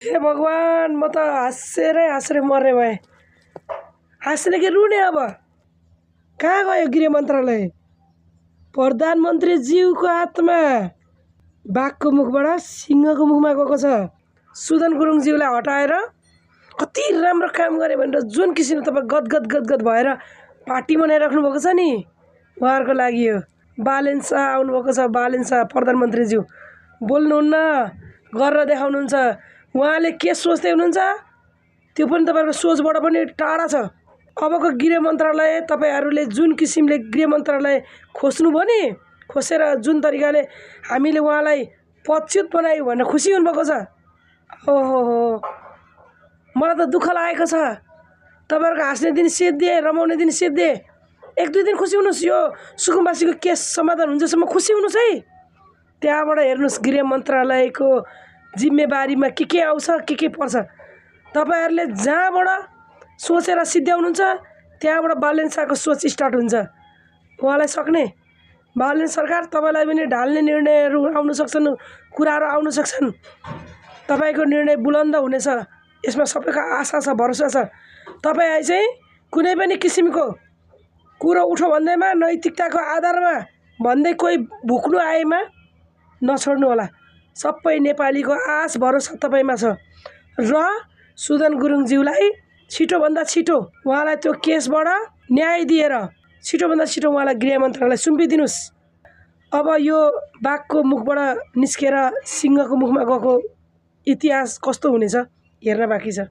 हे भगवान, म त हाँसेर मर्ने भएँ। हाँस्ने कि रुने अब? कहाँ गयो गृह मन्त्रालय? प्रधानमन्त्री ज्यूको आत्मा बाघको मुखबाट सिंहको मुखमा गएको छ। सुदन गुरुङज्यूलाई हटाएर कति राम्रो काम गरे भनेर जुन किसिमले तपाईँ गदगद भएर पार्टी बनाइराख्नु भएको छ नि, उहाँहरूको लागि हो। बालेन शाह आउनुभएको छ। बालेन शाह प्रधानमन्त्रीज्यू बोल्नुहुन्न, गरेर देखाउनुहुन्छ। उहाँले के सोच्दै हुनुहुन्छ त्यो पनि तपाईँहरूको सोचबाट पनि टाढा छ। अबको गृह मन्त्रालय तपाईँहरूले जुन किसिमले गृह मन्त्रालय खोज्नुभयो नि, खोसेर जुन तरिकाले हामीले उहाँलाई पदच्युत बनायौँ भनेर खुसी हुनुभएको छ। ओहो, मलाई त दुःख लागेको छ। तपाईँहरूको हाँस्ने दिन सिद्धिए, रमाउने दिन सिद्धिए। 1-2 दिन खुसी हुनुहोस्। यो सुकुम्बासीको केस समाधान हुन्छसम्म खुसी हुनुहोस् है। त्यहाँबाट हेर्नुहोस् गृह मन्त्रालयको जिम्मेवारीमा के आउँछ, के पर्छ। तपाईँहरूले जहाँबाट सोचेर सिद्ध्याउनुहुन्छ त्यहाँबाट बालेन शाहको सोच स्टार्ट हुन्छ। उहाँलाई सक्ने बालेन सरकार तपाईँलाई पनि ढाल्ने निर्णयहरू आउन सक्छन्, कुराहरू आउन सक्छन्। तपाईँको निर्णय बुलन्द हुनेछ, यसमा सबैको आशा छ, भरोसा छ। तपाईँ चाहिँ कुनै पनि किसिमको कुरो उठो भन्दैमा नैतिकताको आधारमा भन्दै कोही भुक्नु आएमा नछोड्नु होला। सबै नेपालीको आश भरोसा तपाईँमा छ। र सुदन गुरुङज्यूलाई छिटोभन्दा छिटो उहाँलाई त्यो केसबाट न्याय दिएर छिटोभन्दा छिटो उहाँलाई गृह मन्त्रालय सुम्पिदिनुहोस्। अब यो बाघको मुखबाट निस्केर सिंहको मुखमा गएको इतिहास कस्तो हुनेछ हेर्न बाँकी छ।